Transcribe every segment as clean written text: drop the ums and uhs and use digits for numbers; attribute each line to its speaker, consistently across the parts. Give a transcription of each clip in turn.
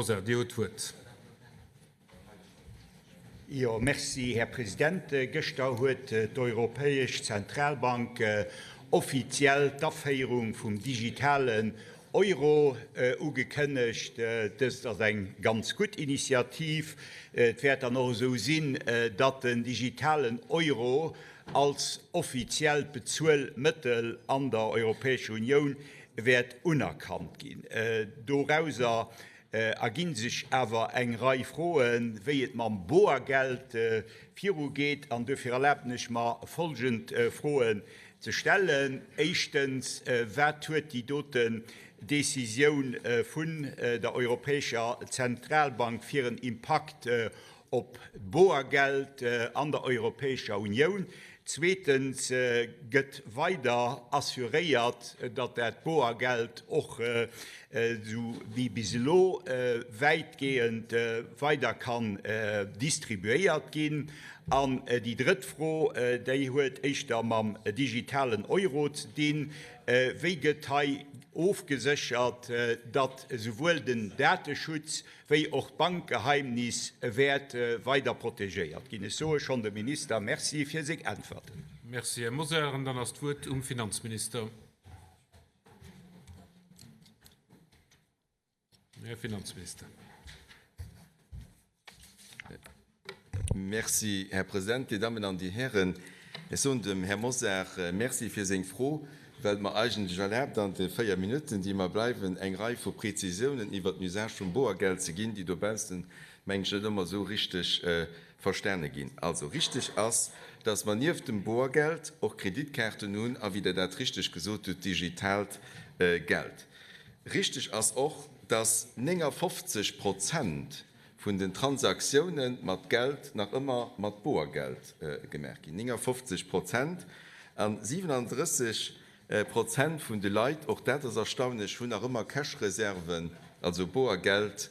Speaker 1: Mosar, Dir hutt d'Wuert.
Speaker 2: Jo, merci, Här President. Gëschter huet d'Europäesch Zentralbank offiziell d'Aféierung vum digitalen Euro ugekënnegt. Dëst ass eng ganz gutt Initiativ. Et wäert dann och esou sinn, datt den digitalen Euro als offiziellt Bezuelmëttel an der Europäescher Unioun wäert unerkannt ginn. Dorauser erginn sech awer eng Rei Froen, wéi et mam Boergeld virugeet, an duerfir erlaben ech mer, folgend Froen ze stellen. Éischtens, Wat huet déi doten Décisioun vun der Europäescher Zentralbank fir en Impakt op d'Boergeld an der Europäescher Unioun? Zweetens, gëtt weider assuréiert, datt dat Boergeld och, esou wéi bis elo, wäitgehend weider kann distribuéiert ginn? An déi drëtt Fro, déi huet éischter mam digitalen Euro ze dinn, Wéi gëtt hei ofgeséchert, datt esouwuel den Dateschutz wéi och d'Bankgeheimnis wäert weider protegéiert ginn. Ech soe schonn dem Minister Merci fir seng Äntwerten.
Speaker 1: Merci, Här Mosar. An dann ass d'Wuert um Finanzminister. Här Finanzminister.
Speaker 3: Merci, Här President, Dir Dammen an Dir Hären. Ech soen dem Här Mosar Merci fir seng Fro, well et mer eigentlech erlaabt, an de 4 Minutten, déi mer bleiwen, eng Rei vu Prezisiounen iwwert den Usage vum Boergeld ze ginn, déi dobaussen, mengen ech, net ëmmer esou richteg verstane ginn. Also, richteg ass, dass mer nieft dem Boergeld och Kreditkaarten hunn a, wéi Der dat richteg gesot hutt, digitaalt Geld. Richteg ass och, dass 59 Prozent vun den Transaktioune mat Geld nach ëmmer mat Boergeld gemaach ginn, 59 Prozent, a 37 Prozent vun de Leit, och dat ass erstaunlech, hunn nach ëmmer Cash-Reserven, also Boergeld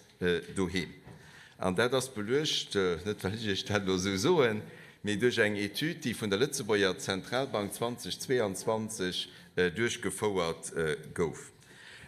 Speaker 3: doheem. An dat ass beluecht, net well ech Iech dat elo esou soen, mee duerch eng Etüd, déi vun der Lëtzebuerger Zentralbank 2022 duerchgefouert gouf.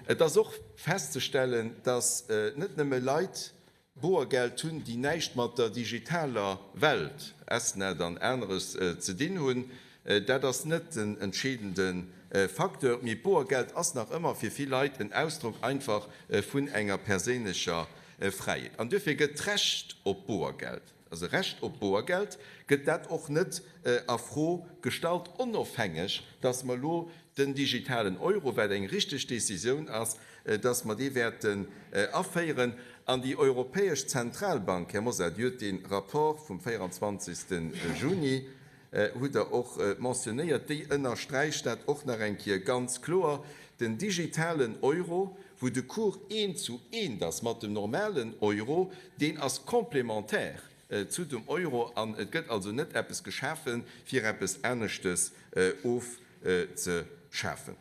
Speaker 3: Et ass och festzestellen, dass net nëmme Leit Boergeld hunn, déi näischt mat der digitaler Welt, S-Net an aneres, ze dinn hunn. Dat ass net den entscheedende Facteur, mee Boergeld ass nach ëmmer fir vill Leit en Ausdrock einfach vun enger perséinlecher Fräiheet. An duerfir gëtt d'Recht op Boergeld, also Recht op Boergeld, gëtt dat och net a Fro gestallt, onofhängeg, dass mer elo Den digitalen Euro, wat eng richteg Décisioun ass, dass mer dee wäerten aféieren. An déi Europäesch Zentralbank, Här Mosar, Dir hutt dee Rapport vum 24. Juni, hutt Der och mentionnéiert, déi ënnersträicht dat och nach eng Kéier ganz kloer, Den digitalen Euro, wou de Cours eent zu eent ass mat dem normalen Euro, deen ass complémentaire zu dem Euro an et gëtt also net eppes geschafen, fir eppes aneschtes ofzeschafen.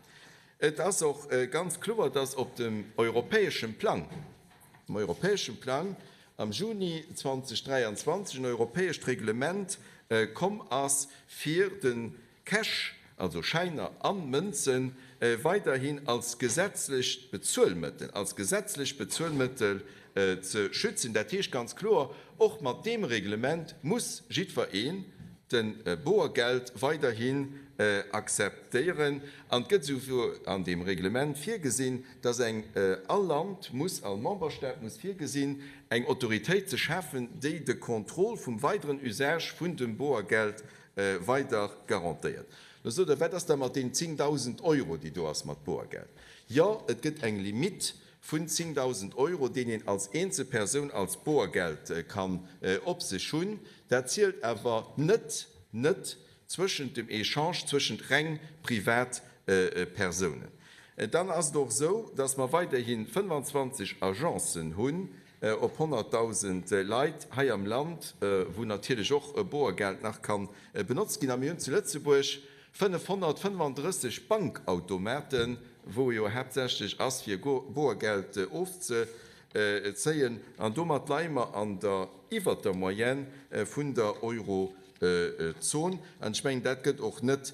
Speaker 3: Et ass och ganz kloer, dass op dem europäeschem Plang, dem europäeschem Plang am Juni 2023 en europäescht Reglement komm ass, fir de Cash, also Schäiner an Mënzen, weiderhin als gesetzlecht Bezuelmëttel, als gesetzlecht Bezuelmëttel ze schützen. Dat heescht ganz kloer, och mat deem Reglement muss jiddwer een de Boergeld weiderhin akzeptéieren. An et gëtt esouguer an deem Reglement virgesinn, dass eng, all Land muss, all Memberstaat muss virgesinn, eng Autoritéit ze schafen, déi de Contrôle vum weideren Usage vun dem Boergeld weider garantéiert. Lo sot Der, wat ass da mat deenen 10.000 Euro, déi do ass mat Boergeld? Jo, et gëtt eng Limite vun 10.000 Euro, deen een als eenzel Persoun als Boergeld kann op sech hunn. Dat zielt awer net net zwëschent dem Echange zwëschent reng privat Persounen. Dann ass et och esou, dass mer weiderhi 25 Agencen hunn op 100.000 Leit hei am Land, wou natierlech och Boergeld nach ka benotzt ginn. A mir hunn zu Lëtzebuerg 535 Bankautomaten, wou e jo haaptsächlech ass, fir Boergeld ofzezéien. An domat leie mer an der iwwert der Moyenne vun der Eurozon. An ech mengen, dat gëtt och net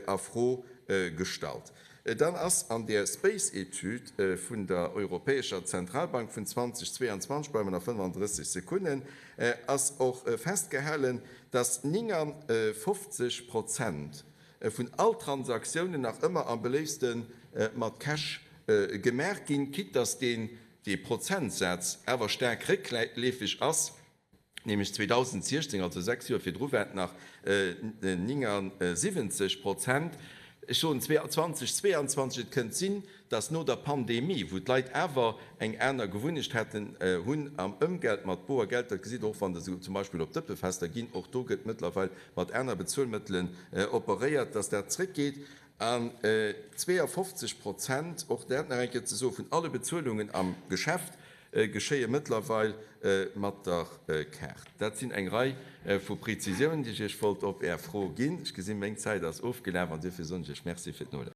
Speaker 3: a Fro gestallt. Dann ass an där Space-Etüd vun der Europäescher Zentralbank vun 2022, bleiwen nach 35 Sekunnen, ass och festgehalen, dass 59 Prozent vun all Transaktiounen nach ëmmer am beléifste mat Cash gemaach ginn, quitte dass deen Prozentsaz awer staark réckleefeg ass. Nämlech 2016, also 6 Joer virdru, war et nach 79 Prozent. Ech soen 2022, et kënnt sinn, datt no der Pandemie, wou d'Leit awer eng aner Gewunnecht haten, hunn am Ëmgeld mat Boergeld, dat gesitt Der och, wann Der esou zum Beispill op Dëppefester ginn, och do gëtt mëttlerweil mat aner Bezuelmëttelen operéiert, datt dat zréckgeet. An 52 Prozent, och dat nach eng Kéier ze soen, vun alle Bezuelungen am Geschäft geschéie mëttlerweil mat der Kaart. Dat sinn eng Rei vu Prezisiounen, déi ech Iech wollt op Är Fro ginn. Ech gesinn, meng Zäit ass ofgelaf an duerfir soen ech Iech Merci fir d'Nolauschteren.